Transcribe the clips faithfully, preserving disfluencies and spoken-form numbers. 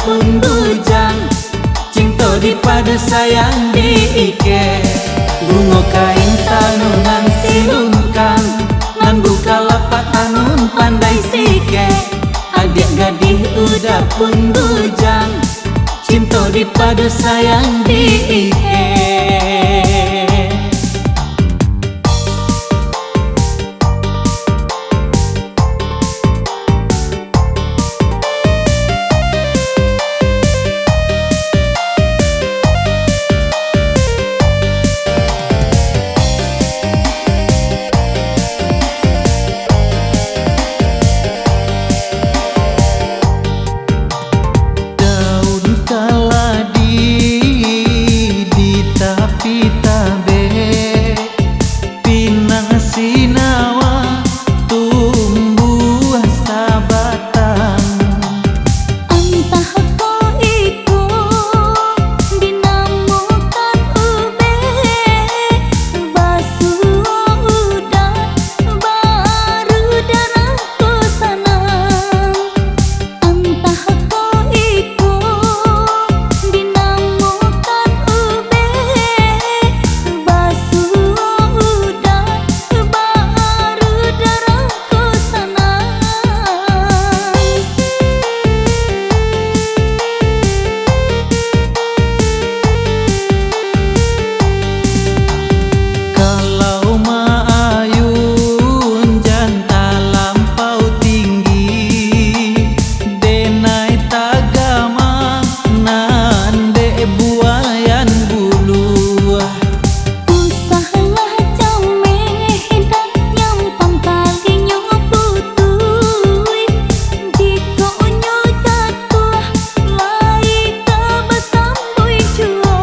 pun bujang, cinto dipadu sayang diike. Bungo kain tanunan silungkang, nan bukalapak tanun pandai sike. Adiak gadih uda pun bujang, cinto dipadu sayang diike. Daun kaladi di tapi tabek, pinang sinawa tumbuah sabatang. Antah ko iko dinamokan ubek, basuo uda baru darah ko sanang. Antah ko iko dinamokan ubek, basuo uda baru darah ko sanang. Kalau maayun jan talampau tinggi, denai tagama nan dek buayan buluah. Usahlah cameh, dak nyampang kalinyo putuih, jikok nyo jatuah, lai ka basambuih juo.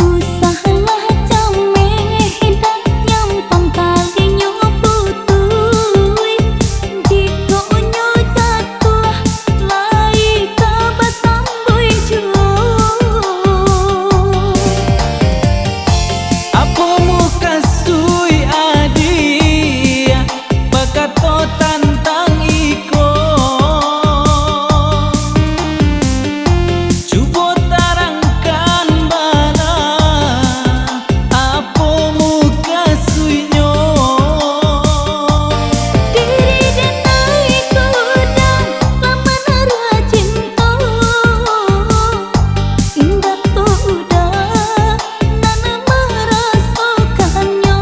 Usahlah cameh, dak nyampang kalinyo putuih, jikok nyo jatuah, lai ka basambuih juo. Apo mukasuik adiak bakato tantang iko? Cubo tarangkan bana, apo mukasuiknyo? Diri denai ko uda lah manaruah cinto, indak ko uda nan marasokannyo.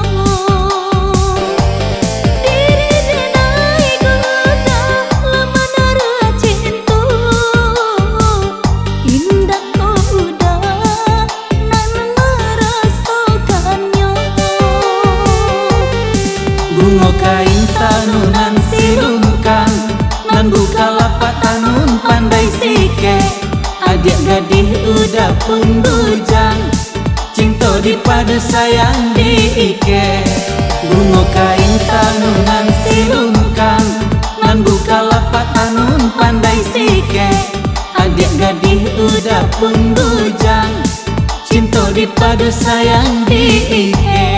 Diri denai ko uda lah manaruah cinto, indak ko uda nan marasokannyo. Bungo kain tanunan silungkang, nan bukalapak tanun pandai sike. Adiak gadih uda pun bujang, cinto dipadu sayang diike. Bungo kain tanunan silungkang, nan bukalapak tanun pandai sike. Adiak gadih uda pun bujang, cinto dipadu sayang diike.